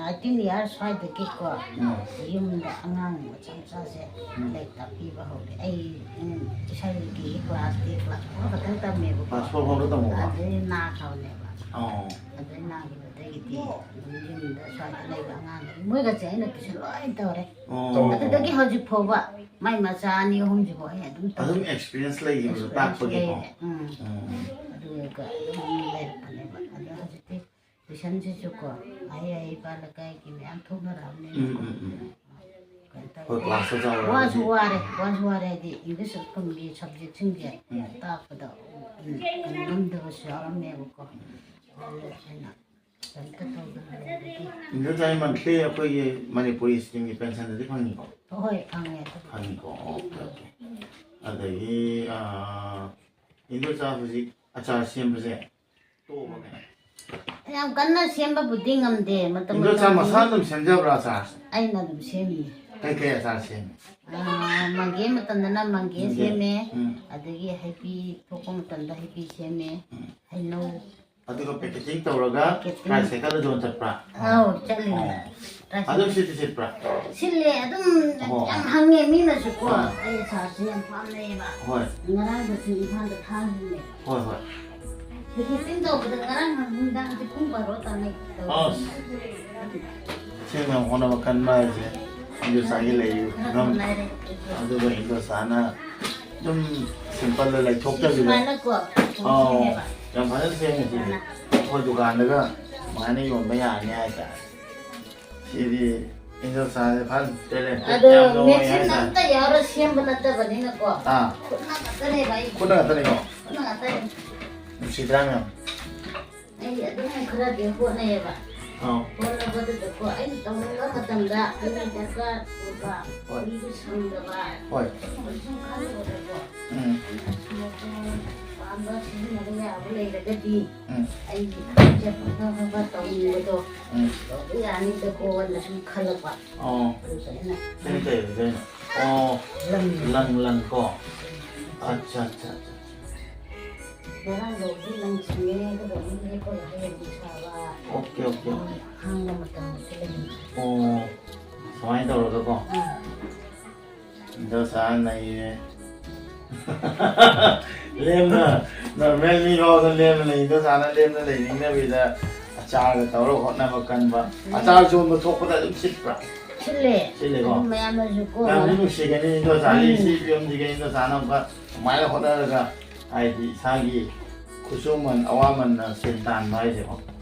ꯑꯩꯠꯇꯤꯟ ꯏꯌꯥꯔ ꯁ꯭ꯋꯥꯏꯗꯒꯤꯀꯣ ꯎꯝ꯫ ꯌꯨꯝꯗ ꯑꯉꯥꯡ ꯃꯆꯥ ꯃꯆꯥꯁꯦ ꯎꯝ꯫ ꯂꯥꯏꯔꯤꯛ ꯇꯥꯛꯄꯤꯕ ꯍꯧꯔꯦ꯫ ꯑꯩ ꯎꯝ, ꯏꯁꯥꯒꯤ ꯀ꯭ꯂꯥꯁꯇꯤ ꯀ꯭ꯂꯥꯁ ꯐꯣꯔ ꯈꯛꯇꯪ ꯇꯝꯃꯦꯕꯀꯣ꯫ ꯀ꯭ꯂꯥꯁ ꯐꯣꯔ ꯐꯥꯎꯗ ꯇꯝꯃꯕ? ꯑꯗꯨꯗꯩ ꯅꯥꯈ꯭ꯔꯕꯅꯦꯕ꯫ ꯑꯣ꯫ ꯑꯗꯨꯗꯩ ꯅꯥꯈꯤꯕꯗꯒꯤꯗꯤ ꯑꯗꯨꯝ ꯌꯨꯝꯗ ꯁ꯭ꯋꯥꯏꯗ ꯂꯩꯕ ꯑꯉꯥꯡꯈꯩ ꯃꯣꯏꯒꯁꯦ ꯑꯩꯅ ꯇꯨꯏꯁꯟ ꯂꯣꯏ ꯇꯧꯔꯦ꯫ ꯑꯣ꯫ ꯑꯗꯨꯗꯒꯤ ꯍꯧꯖꯤꯛ ꯐꯥꯎꯕ ꯃꯥꯏ ꯃꯆꯥ ꯑꯅꯤ ꯑꯍꯨꯝꯁꯤꯕꯨ ꯑꯩ ꯑꯗꯨꯝ ꯇꯧꯔꯦ꯫ ꯑꯗꯨꯝ ꯑꯦꯛꯁꯄꯤꯔꯤꯌꯦꯟꯁ ꯂꯩꯈꯤꯕꯗꯣ ꯇꯥꯛꯄꯒꯤꯀꯣ꯫ ꯂꯩꯔꯦ꯫ ꯎꯝ꯫ ꯎꯝ꯫ ꯑꯗꯨꯒ ꯑꯗꯨꯝ ꯂꯩꯔꯛꯄꯅꯦꯕ꯫ ꯑꯗꯣ ꯍꯧꯖꯤꯛꯇꯤ ꯇꯨꯏꯁꯟꯁꯤꯁꯨꯀꯣ ꯑꯍꯩ ꯑꯍꯩꯕ ꯂꯩꯀꯥꯏꯒꯤ ꯃꯌꯥꯝ ꯊꯣꯛꯅꯔꯛꯑꯕꯅꯤꯅ ꯎꯝ, ꯎꯝ, ꯎꯝ꯫ ꯀꯩꯅꯣ ꯇꯧꯔꯦ꯫ ꯍꯣꯏ, ꯀ꯭ꯂꯥꯁꯇ ꯆꯥꯎꯔꯛꯑꯕꯗꯤ꯫ ꯋꯥꯁꯨ ꯋꯥꯔꯦ, ꯋꯥꯁꯨ ꯋꯥꯔꯦ ꯍꯥꯏꯗꯤ ꯏꯪꯂꯤꯁ ꯁ꯭ꯀꯨꯜꯒꯤ ꯁꯕꯖꯦꯛꯁꯤꯡꯁꯦ ꯎꯝ꯫ ꯇꯥꯛꯄꯗ ꯎꯝ, ꯀꯩꯅꯣ ꯉꯝꯗꯕꯁꯨ ꯌꯥꯎꯔꯝꯃꯦꯕꯀꯣ꯫ ꯑꯗꯨ ꯑꯩꯅ ꯀꯩꯝꯇ ꯇꯧꯗꯅ ꯂꯩꯕꯒꯤ ꯏꯟꯗꯣꯆꯥꯒꯤ ꯃꯟꯊꯂꯤ ꯑꯩꯈꯣꯏꯒꯤ ꯃꯅꯤꯄꯨꯔꯤ ꯁ꯭ꯀꯤꯝꯒꯤ ꯄꯦꯟꯁꯟꯗꯗꯤ ꯐꯪꯉꯤꯀꯣ? ꯍꯣꯏ, ꯐꯪꯉꯦ ꯑꯗꯨꯕꯨꯗꯤ꯫ ꯐꯪꯉꯤꯀꯣ, ꯑꯣꯀꯦ, ꯑꯣꯀꯦ꯫ ꯑꯗꯒꯤ ꯑꯥ, ꯏꯟꯗꯣꯆꯥ ꯍꯧꯖꯤꯛ ꯑꯆꯥꯔ ꯁꯦꯝꯕꯁꯦ ꯇꯣꯛꯑꯕ ꯀꯩꯅꯣ? ꯌꯥꯝ ꯀꯟꯅ ꯁꯦꯝꯕꯕꯨꯗꯤ ꯉꯝꯗꯦ, ꯃꯇꯝ ꯏꯟꯗꯣꯆꯥ ꯃꯇꯝꯒꯤ ꯃꯁꯥꯅ ꯑꯗꯨꯝ ꯁꯦꯝꯖꯕ꯭ꯔꯥ ꯑꯆꯥꯔꯁꯦ? ꯑꯩꯅ ꯑꯗꯨꯝ ꯁꯦꯝꯃꯤꯅꯦ꯫ ꯀꯩꯀꯩ ꯑꯆꯥꯔ ꯁꯦꯝꯃꯤ? ꯑꯥ, ꯃꯪꯒꯦ ꯃꯇꯝꯗꯅ ꯃꯪꯒꯦ ꯃꯪꯒꯦ꯫ ꯁꯦꯝꯃꯦ, ꯎꯝ꯫ ꯑꯗꯒꯤ ꯍꯩꯕꯤ ꯊꯣꯛꯄ ꯃꯇꯝꯗ ꯍꯩꯕꯤ ꯁꯦꯝꯃꯦ, ꯎꯝ꯫ ꯍꯩꯅꯧ꯫ ꯑꯗꯨꯒ ꯄꯦꯀꯦꯖꯤꯡ ꯇꯧꯔꯒ ꯄꯦꯀꯦꯖꯤꯡ꯫ ꯇ꯭ꯔꯥꯏꯁꯥꯏꯀꯜꯗ ꯌꯣꯟ ꯆꯠꯄ꯭ꯔꯥ? ꯑꯧ, ꯆꯠꯂꯤꯅꯦ꯫ ꯑꯣ꯫ ꯇ꯭ꯔꯥꯏꯁꯥꯏꯀꯜ꯫ ꯑꯗꯨꯝ ꯁꯤꯠꯇꯤ ꯁꯤꯠꯄ꯭ꯔꯥ? ꯁꯤꯠꯂꯦ, ꯑꯗꯨꯝ ꯑꯣ꯫ ꯌꯥꯝ ꯍꯪꯉꯦ, ꯃꯤꯅꯁꯨꯀꯣ꯫ ꯑꯥ꯫ ꯑꯩ ꯑꯆꯥꯔꯁꯦ ꯌꯥꯝ ꯄꯥꯝꯅꯩꯌꯦꯕ꯫ ꯍꯣꯏ꯫ ꯉꯔꯥꯡꯗꯁꯨ ꯏꯝꯐꯥꯜꯗ ꯊꯥꯈꯤꯕꯅꯦ꯫ ꯍꯣꯏ, ꯍꯣꯏ꯫ ꯄꯦꯀꯦꯖꯤꯡ ꯇꯧꯕꯗ ꯉꯔꯥꯡ ꯅꯨꯡꯗꯥꯡꯁꯦ ꯄꯨꯡ ꯕꯥꯔꯣ ꯇꯥꯅꯩ ꯇꯧꯔꯤꯁꯦ꯫ ꯑꯁ꯫ ꯁꯦꯡꯅ ꯍꯣꯠꯅꯕ ꯀꯟꯕ ꯍꯥꯏꯁꯦ ꯏꯟꯗꯣꯆꯥꯒꯤ ꯂꯩꯔꯤꯕ ꯈꯔ ꯐꯤꯕꯝ, ꯍꯣꯠꯅꯔꯦ꯫ ꯑꯗꯨꯒ ꯏꯟꯗꯣꯆꯥꯅ ꯑꯗꯨꯝ ꯁꯤꯝꯄꯜꯗ ꯂꯩꯊꯣꯛꯇꯕꯤꯗ꯫ ꯁꯨꯃꯥꯏꯅꯀꯣ, ꯑꯧ, ꯁꯦꯝꯃꯦꯕ꯫ ꯌꯥꯝ ꯐꯖꯅ ꯁꯦꯝꯃꯦ ꯁꯤꯗꯤ꯫ ꯐꯖꯅ꯫ ꯑꯩꯈꯣꯏ ꯗꯨꯀꯥꯟꯗꯒ ꯁꯨꯃꯥꯏꯅ ꯌꯣꯟꯕ ꯌꯥꯔꯅꯤ ꯍꯥꯏꯇꯥꯔꯦ꯫ ꯁꯤꯗꯤ ꯏꯟꯗꯣꯆꯥꯁꯦ ꯐꯖꯅ ꯇꯦꯂꯦꯟꯇꯦꯠ ꯑꯗꯣ ꯌꯥꯝꯅ ꯑꯣꯏ ꯃꯦꯆꯤꯟ ꯍꯥꯏꯇꯥꯔꯦ꯫ ꯑꯝꯇ ꯌꯥꯎꯔ ꯁꯦꯝꯕ ꯅꯠꯇꯕꯅꯤꯅꯀꯣ꯫ ꯑꯥ꯫ ꯈꯨꯠꯅ ꯉꯥꯛꯇꯅꯦꯕ ꯑꯩ꯫ ꯈꯨꯠꯅ ꯉꯥꯛꯇꯅꯤꯀꯣ? ꯈꯨꯠꯅ ꯉꯥꯛꯇꯅꯦ꯫ ꯅꯨꯡꯁꯤꯗ꯭ꯔꯥ ꯃꯌꯥꯝ? ꯑꯩ ꯑꯗꯨꯝ ꯈꯔꯗꯤ ꯍꯣꯠꯅꯩꯌꯦꯕ꯫ ꯑꯥ꯫ ꯍꯣꯠꯅꯕꯗꯨꯗꯀꯣ ꯑꯩꯅ ꯇꯧꯅꯤꯡꯕ ꯃꯇꯝꯗ ꯑꯩꯅ ꯗꯔꯀꯥꯔ ꯑꯣꯏꯕ ꯍꯣꯏ꯫ ꯃꯤꯗꯨ ꯁꯪꯗꯕ ꯍꯣꯏ꯫ ꯑꯗꯨꯝꯕ ꯁꯨꯝ ꯈꯜꯂꯨꯕꯗꯀꯣ ꯎꯝ꯫ ꯑꯩꯅ ꯁꯨꯝ ꯑꯃ ꯁꯤꯖꯤꯟꯅꯕ ꯌꯥꯕ ꯂꯩꯔꯒꯗꯤ ꯎꯝ꯫ ꯑꯩꯒꯤ ꯈꯔ ꯐꯖ ꯐꯖꯕ ꯇꯧꯅꯤꯡꯕꯗꯣ ꯎꯝ꯫ ꯇꯧꯕ ꯌꯥꯅꯤꯗꯀꯣꯅ ꯁꯨꯝ ꯈꯜꯂꯛꯄ꯫ ꯑꯣ꯫ ꯑꯗꯨꯗ ꯑꯩꯅ ꯁꯤꯅ ꯀꯩ ꯑꯣꯏꯗꯣꯏꯅꯣ? ꯑꯣ꯫ ꯂꯪ꯫ ꯂꯪ, ꯂꯪ ꯀꯣ꯫ ꯑꯠꯆꯥ, ꯑꯠꯆꯥ, ꯑꯠꯆꯥ꯫ ꯉꯔꯥꯡ ꯂꯧꯕꯗꯤ ꯂꯪ ꯆꯤꯡꯉꯦ, ꯑꯗꯨꯒ ꯑꯗꯨꯝ ꯂꯦꯞꯄꯒ ꯍꯌꯦꯡ ꯑꯃꯨꯛ ꯁꯥꯕ꯫ Okay, okay, okay. ꯍꯥꯡꯕ ꯃꯇꯝꯗꯁꯨ ꯂꯩ꯫ ꯑꯣ꯫ ꯁꯨꯃꯥꯏꯅ ꯇꯧꯔꯒꯀꯣ꯫ ꯑꯥ꯫ ꯏꯟꯗꯣꯆꯥ ꯅꯩꯔꯦ꯫ ꯂꯦꯝꯅ, ꯅꯣꯔꯃꯦꯜ ꯃꯤ ꯐꯥꯎꯗ ꯂꯦꯝꯅ ꯂꯩ, ꯏꯟꯗꯣꯆꯥꯅ ꯂꯦꯝꯅ ꯂꯩꯅꯤꯡꯗꯕꯤꯗ ꯑꯆꯥꯔꯒ ꯇꯧꯔꯒ ꯍꯣꯠꯅꯕ ꯀꯟꯕ꯫ ꯎꯝ꯫ ꯑꯆꯥꯔ ꯌꯣꯟꯕ ꯊꯣꯛꯄꯗ ꯑꯗꯨꯝ ꯁꯤꯠꯄ꯭ꯔꯥ? ꯁꯤꯠꯂꯦ꯫ ꯁꯤꯠꯂꯦꯀꯣ? ꯑꯗꯨꯝ ꯃꯌꯥꯝꯅꯁꯨ ꯀꯣ ꯃꯌꯥꯝꯁꯨ ꯅꯨꯡꯁꯤꯒꯅꯤ ꯏꯟꯗꯣꯆꯥꯒꯤ ꯎꯝ꯫ ꯁꯤ ꯐꯤꯕꯝꯁꯤꯒ ꯏꯟꯗꯣꯆꯥꯅ ꯑꯃꯨꯛꯀ ꯁꯨꯃꯥꯏꯅ ꯍꯣꯠꯅꯔꯒ ꯍꯥꯏꯗꯤ ꯏꯁꯥꯒꯤ ꯈꯨꯠꯁꯨꯃꯟ ꯑꯋꯥꯃꯟꯅ ꯁꯦꯟ ꯇꯥꯟꯕ ꯍꯥꯏꯁꯦꯀꯣ꯫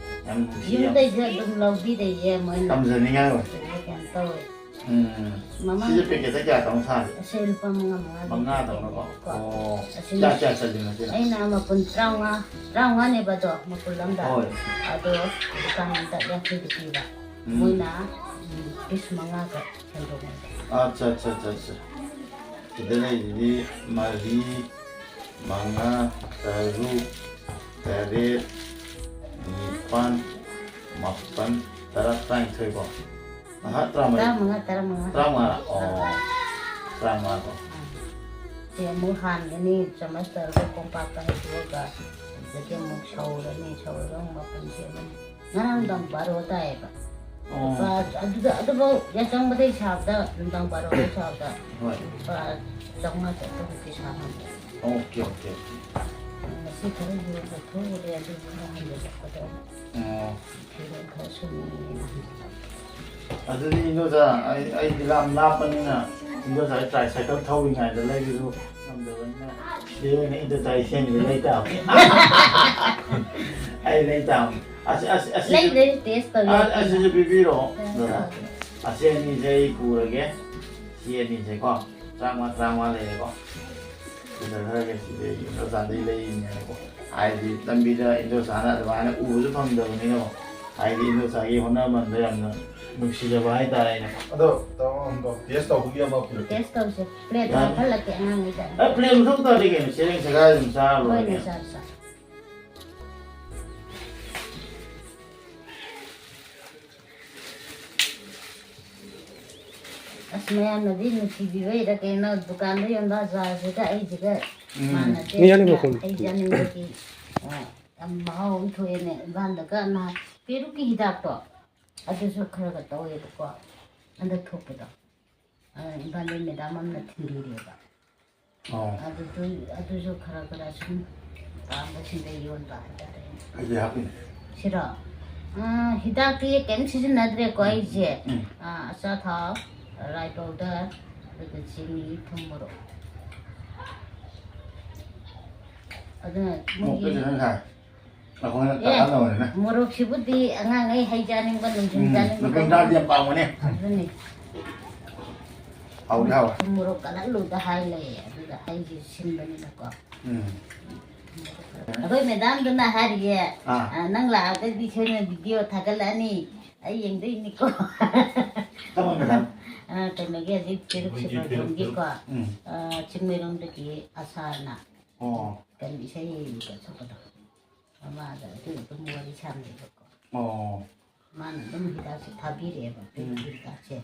ꯌꯥꯝ ꯅꯨꯡꯁꯤ, ꯌꯥꯝ ꯌꯨꯝꯗꯩꯁꯨ ꯑꯗꯨꯝ ꯂꯧꯕꯤꯔꯛꯏꯌꯦ ꯃꯣꯏꯅ꯫ ꯇꯝꯖꯅꯤꯡꯉꯥꯏ ꯑꯣꯏ꯫ ꯑꯗꯨꯗꯒꯤ ꯀꯩꯅꯣ ꯇꯧꯋꯦ꯫ ꯎꯝ꯫ ꯃꯃꯥꯡ ꯁꯤꯁꯦ ꯄꯦꯀꯦꯠꯇ ꯀꯌꯥ ꯇꯧꯅ ꯁꯥꯒꯦ? ꯑꯁꯤ ꯂꯨꯄꯥ ꯃꯉꯥ ꯃꯉꯥ ꯃꯉꯥ ꯇꯧꯅꯀꯣ? ꯄꯤꯕꯅꯦꯕꯀꯣ꯫ ꯑꯣ꯫ ꯑꯁꯤꯅ ꯀꯌꯥ ꯀꯌꯥ ꯆꯜꯂꯤꯅꯣ ꯁꯤꯅ? ꯑꯩꯅ ꯃꯄꯨꯟ ꯇꯔꯥꯃꯉꯥ, ꯇꯔꯥꯃꯉꯥꯅꯦꯕ ꯑꯗꯣ, ꯃꯄꯨꯟ ꯑꯝꯗ꯫ ꯍꯣꯏ꯫ ꯑꯗꯣ ꯗꯨꯀꯥꯟ ꯑꯝꯗ ꯌꯥꯡꯈꯩꯗ ꯄꯤꯕ꯫ ꯎꯝ꯫ ꯃꯣꯏꯅ, ꯎꯝ, ꯄꯤꯁ ꯃꯉꯥꯒ ꯁꯦꯝꯗꯣꯛꯅꯕ꯫ ꯑꯠꯆꯥ, ꯑꯠꯆꯥ, ꯑꯠꯆꯥ, ꯑꯠꯆꯥ꯫ ꯁꯤꯗ ꯂꯩꯔꯤꯗꯤ ꯃꯔꯤ, ꯃꯉꯥ, ꯇꯔꯨꯛ, ꯇꯔꯦꯠ, ꯅꯤꯄꯥꯟ, ꯃꯥꯄꯟ, ꯇꯔꯥ, ꯇꯔꯥꯅꯤꯊꯣꯏꯀꯣ? ꯑꯍ, ꯇꯔꯥꯃꯔꯤ꯫ ꯇꯔꯥꯃꯉꯥ, ꯇꯔꯥꯃꯉꯥ꯫ ꯇꯔꯥꯃꯉꯥ? ꯑꯣ꯫ ꯑꯥ꯫ ꯇꯔꯥꯃꯉꯥꯀꯣ? ꯑꯥ꯫ ꯁꯤ ꯑꯃꯨꯛ ꯍꯥꯟꯒꯅꯤ, ꯆꯃꯁ ꯇꯧꯔꯒ ꯀꯣꯝꯄꯥꯛꯇ ꯍꯩꯗꯣꯛꯑꯒ, ꯑꯗꯒꯤ ꯑꯃꯨꯛ ꯁꯧꯔꯅꯤ, ꯁꯧꯔꯒ ꯑꯃꯨꯛ ꯃꯄꯨꯟ ꯁꯦꯝꯃꯅꯤ꯫ ꯉꯔꯥꯡ ꯅꯨꯡꯗꯥꯡ ꯕꯥꯔꯣ ꯇꯥꯏꯌꯦꯕ꯫ ꯑꯣ꯫ ꯂꯨꯄꯥ, ꯑꯗꯨꯗ, ꯑꯗꯨꯐꯥꯎ ꯌꯥꯆꯪꯕꯗꯩ ꯁꯥꯕꯗ, ꯅꯨꯡꯗꯥꯡ ꯕꯥꯔꯣꯗꯩ ꯁꯥꯕꯗ ꯍꯣꯏ꯫ ꯂꯨꯄꯥ ꯆꯥꯝꯃꯉꯥ ꯆꯥꯇ꯭ꯔꯨꯛꯃꯨꯛꯇꯤ ꯁꯥ ꯉꯝꯃꯦ꯫ Okay, okay, okay. ꯉꯁꯤ ꯈꯔ ꯌꯣꯟꯕ ꯊꯣꯛꯎꯔꯦ, ꯑꯗꯨ ꯈꯔ ꯍꯟꯖꯤꯜꯂꯛꯄꯗ ꯑꯣ꯫ ꯐꯤꯔꯣꯜ ꯈꯔ ꯁꯨꯅꯤꯡꯉꯦꯅ ꯍꯟꯖꯤꯜꯂꯛꯄ꯫ ꯑꯗꯨꯗꯤ ꯏꯟꯗꯣꯆꯥ, ꯑꯩ, ꯑꯩꯗꯤ ꯂꯥꯞ-, ꯂꯥꯞꯄꯅꯤꯅ ꯏꯟꯗꯣꯆꯥ tricycle ꯊꯧꯔꯤꯉꯩꯗ ꯂꯩꯕꯁꯨ ꯉꯝꯗꯕꯅꯤꯅ ꯁꯤꯗ ꯑꯣꯏꯅ ꯏꯟꯗꯣꯆꯥ ꯏꯁꯤꯡꯁꯤ ꯂꯩ ꯇꯥꯕꯅꯤ꯫ ꯑꯩ ꯂꯩ ꯇꯥꯕꯅꯤ꯫ ꯑꯁ, ꯑꯁ, ꯑꯁꯤꯁꯨ, ꯂꯩ, ꯂꯩ, taste ꯇꯧ ꯑ-, ꯌꯥꯏ꯫ ꯑꯁꯤꯁꯨ ꯄꯤꯕꯤꯔꯛꯑꯣ, ꯇꯥꯏ, ꯗꯗꯥ꯫ ꯇꯥꯏ꯫ ꯑꯁꯤ ꯑꯅꯤꯁꯦ ꯑꯩ ꯄꯨꯔꯒꯦ꯫ ꯁꯤ ꯑꯅꯤꯁꯦꯀꯣ, ꯇꯔꯥꯃꯉꯥ, ꯇꯔꯥꯃꯉꯥ ꯂꯩꯔꯦꯀꯣ꯫ ꯁꯤꯗ ꯈꯔꯒ ꯁꯤꯗꯤ ꯏꯟꯗꯣꯆꯥꯗꯒꯤ ꯂꯩꯔꯤꯅꯦꯕꯀꯣ꯫ ꯍꯥꯏꯗꯤ ꯂꯝꯕꯤꯗ ꯏꯟꯗꯣꯆꯥꯅ ꯑꯗꯨꯃꯥꯏꯅ ꯎꯕꯁꯨ ꯐꯪꯗꯕꯅꯤꯅꯀꯣ꯫ ꯍꯥꯏꯗꯤ ꯏꯟꯗꯣꯆꯥꯒꯤ ꯍꯣꯠꯅꯃꯟꯗꯣ ꯌꯥꯝꯅ ꯅꯨꯡꯁꯤꯖꯕ ꯍꯥꯏꯇꯥꯔꯦꯅꯦ꯫ ꯑꯗꯣ ꯇꯥꯃꯣ, ꯑꯝꯇ ꯇꯦꯁ ꯇꯧꯕꯒꯤ ꯑꯃ ꯄꯨꯔꯛꯀꯦ꯫ ꯇꯦꯁ ꯇꯧꯁꯦ꯫ ꯄ꯭ꯂꯦꯠꯇ ꯌꯥꯅꯤ꯫ ꯍꯥꯞꯍꯜꯂꯛꯀꯦ ꯑꯉꯥꯡꯒꯤꯗ꯫ ꯑꯦ, ꯄ꯭ꯂꯦꯠ ꯃꯊꯧ ꯇꯥꯗꯦ ꯀꯩꯅꯣ, ꯆꯦꯔꯪ ꯁꯦꯒꯥꯏ ꯑꯗꯨꯝ ꯆꯥꯔ ꯂꯣꯏꯔꯦ ꯍꯣꯏꯅꯦ, ꯀꯩꯅꯣ꯫ ꯆꯥꯔꯣ, ꯆꯥꯔꯣ꯫ ꯑꯁ, ꯃꯌꯥꯝꯅꯗꯤ ꯅꯨꯡꯁꯤꯕꯤꯕꯩꯔ ꯀꯩꯅꯣ, ꯗꯨꯀꯥꯟꯗ ꯌꯣꯟꯕ ꯑꯆꯥꯔꯁꯤꯒ ꯑꯩꯁꯤꯒ ꯎꯝ꯫ ꯃꯥꯟꯅꯗꯦ꯫ ꯃꯤ ꯑꯅꯤꯃꯛ ꯑꯗꯨꯅ ꯍꯨꯝ꯫ ꯑꯩ ꯆꯥꯅꯤꯡꯕꯒꯤ, ꯑ, ꯌꯥꯝ ꯃꯍꯥꯎ ꯑꯃ ꯊꯣꯛꯑꯦꯅꯦ꯫ ꯏꯝꯐꯥꯜꯗꯒ ꯅꯍꯥꯟ ꯄꯦꯔꯨꯛꯀꯤ ꯍꯤꯗꯥꯛꯇꯣ, ꯑꯗꯨꯁꯨ ꯈꯔ ꯈꯔ ꯇꯧꯋꯦꯕꯀꯣ, ꯍꯟꯗꯛ ꯊꯣꯛꯄꯗꯣ꯫ ꯑ, ꯏꯝꯐꯥꯜꯗꯩ ꯃꯦꯗꯥꯝ ꯑꯃꯅ ꯊꯤꯟꯕꯤꯔꯦꯕ꯫ ꯑꯣ꯫ ꯑꯗꯨꯗꯨ-, ꯑꯗꯨꯁꯨ ꯈꯔ ꯈꯔ ꯁꯨꯝ ꯄꯥꯝꯕꯁꯤꯡꯗ ꯌꯣꯟꯕ ꯍꯥꯏꯇꯥꯔꯦ꯫ ꯑꯩꯗꯤ ꯍꯥꯞꯄꯤꯅꯦ꯫ ꯁꯤꯔꯣ? ꯑ, ꯍꯤꯗꯥꯛꯇꯤ ꯀꯩꯝ ꯁꯤꯖꯤꯟꯅꯗ꯭ꯔꯦꯀꯣ ꯎꯝ꯫ ꯑꯩꯁꯦ꯫ ꯎꯝ꯫ ꯑ, ꯑꯆꯥꯊꯥꯎ, ꯔꯥꯏ ꯄꯥꯎꯗꯔ, ꯑꯗꯨꯒ ꯆꯤꯅꯤ, ꯊꯨꯝ, ꯃꯣꯔꯣꯛ꯫ ꯑꯗꯨꯅ ꯃꯣꯔꯣꯛꯇꯤ ꯃꯣꯏꯒꯤ ꯈꯤꯇꯪ ꯁꯥꯏ꯫ ꯑꯩꯈꯣꯏꯅ ꯑꯦ, ꯇꯥꯀꯥꯟꯗꯕꯅꯤꯅ꯫ ꯃꯣꯔꯣꯛꯁꯤꯕꯨꯗꯤ ꯑꯉꯥꯡꯈꯩ ꯍꯩ ꯆꯥꯅꯤꯡꯕ, ꯅꯨꯡꯊꯤꯜ ꯎꯝ, ꯆꯥꯅꯤꯡꯕ ꯅꯨꯄꯤ ꯃꯆꯥꯗꯤ ꯌꯥꯝ ꯄꯥꯝꯒꯅꯤ꯫ ꯑꯗꯨꯅꯤ꯫ ꯍꯥꯎꯗꯤ ꯍꯥꯎꯋꯦ꯫ ꯊꯨꯝ ꯃꯣꯔꯣꯛ ꯀꯜꯍꯜꯂꯨꯗ ꯍꯥꯏ ꯂꯩꯌꯦ, ꯑꯗꯨꯗ ꯑꯩꯁꯦ ꯁꯤꯟꯕꯅꯤꯅꯀꯣ꯫ ꯎꯝ꯫ ꯑꯩꯈꯣꯏ ꯃꯦꯗꯥꯝꯗꯨꯅ ꯍꯥꯏꯔꯤꯌꯦ, ꯑꯥ꯫ "ꯑ, ꯅꯪ ꯂꯥꯛꯑꯒꯗꯤ ꯁꯣꯏꯗꯅ ꯚꯤꯗꯤꯑꯣ ꯊꯥꯒꯠꯂꯛꯑꯅꯤ, ꯑꯩ ꯌꯦꯡꯗꯣꯏꯅꯤꯀꯣ"꯫ ꯀꯔꯝꯕ ꯃꯦꯗꯥꯝ? ꯑ, ꯀꯩꯅꯣꯒꯤ ꯍꯧꯖꯤꯛ ꯄꯦꯔꯨꯛ ꯁꯤꯐꯥꯏꯔꯣꯝꯒꯤꯀꯣ꯫ ꯎꯝ꯫ ꯑ, ꯆꯤꯡꯃꯩꯔꯣꯡꯗꯒꯤ ꯑꯁꯥꯅ꯫ ꯑꯣ꯫ ꯀꯔꯤ ꯏꯁꯩ ꯁꯛꯄꯗꯣ? ꯃꯃꯥꯗ ꯑꯗꯨ ꯑꯗꯨꯝ ꯋꯥꯔꯤ ꯁꯥꯟꯅꯩꯕꯀꯣ꯫ ꯑꯣ꯫ ꯃꯥꯅ ꯑꯗꯨꯝ ꯍꯤꯗꯥꯛꯁꯦ ꯊꯥꯕꯤꯔꯛꯑꯦꯕ, ꯎꯝ꯫ ꯄꯦꯔꯨꯛꯀꯤ ꯍꯤꯗꯥꯛꯁꯦ꯫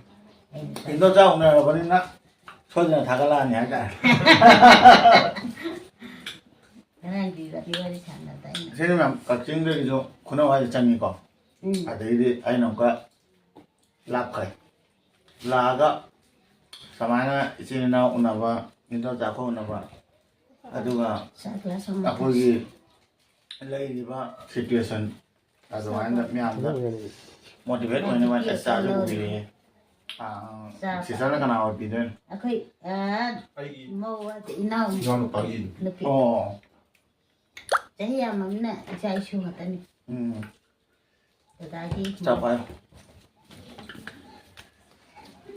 ꯑꯩꯅ ꯏꯟꯗꯣꯆꯥ ꯎꯅꯔꯕꯅꯤꯅ ꯁꯣꯏꯗꯅ ꯊꯥꯒꯠꯂꯛꯑꯅꯤ ꯍꯥꯏꯇꯥꯔꯦ꯫ ꯉꯔꯥꯡꯗꯤ ꯋꯥꯔꯤ, ꯋꯥꯔꯤ ꯁꯥꯟꯅꯕꯗ ꯑꯩꯅ ꯁꯤꯅ ꯃꯌꯥꯝ ꯀꯛꯆꯤꯡꯗꯒꯤꯁꯨ ꯈꯨꯅꯧ ꯍꯥꯏꯗ ꯆꯪꯉꯤꯀꯣ꯫ ꯎꯝ꯫ ꯑꯗꯩꯗꯤ ꯑꯩꯅ ꯑꯃꯨꯛꯀ ꯂꯥꯞꯈ꯭ꯔꯦ꯫ ꯂꯥꯛꯑꯒ ꯁꯨꯃꯥꯏꯅ ꯏꯆꯤꯟ ꯏꯅꯥꯎ ꯎꯅꯕ, ꯏꯟꯗꯣꯆꯥ ꯑꯩꯈꯣꯏ ꯎꯅꯕ, ꯑꯗꯨꯒ ꯆꯥ ꯒ꯭ꯂꯥꯁ ꯑꯃ ꯑꯩꯈꯣꯏꯒꯤ ꯂꯩꯔꯤꯕ situation ꯑꯗꯨꯃꯥꯏꯅ ꯃꯌꯥꯝꯗ motivate ꯑꯣꯏꯅꯕ ꯆꯥꯛꯁꯨ ꯄꯨꯕꯤꯔꯛꯑꯦ꯫ ꯑꯥ, ꯆꯥꯕ꯫ Sisterꯅ ꯀꯅꯥ ꯑꯣꯏꯕꯤꯗꯣꯏꯅꯣ? ꯑꯩꯈꯣꯏ, ꯑꯥ, ꯑꯩꯒꯤ ꯃꯧ ꯍꯥꯏꯗꯤ ꯏꯅꯥꯎ ꯏꯅꯥꯎꯅꯨꯄꯥꯒꯤ ꯅꯨꯄꯤ꯫ ꯑꯣ꯫ ꯆꯍꯤ ꯌꯥꯝꯃꯃꯤꯅ ꯏꯆꯥ ꯏꯁꯨ ꯉꯥꯛꯇꯅꯤ꯫ ꯎꯝ꯫ ꯗꯗꯥꯒꯤ ꯆꯥ ꯄꯥꯏꯌꯨ꯫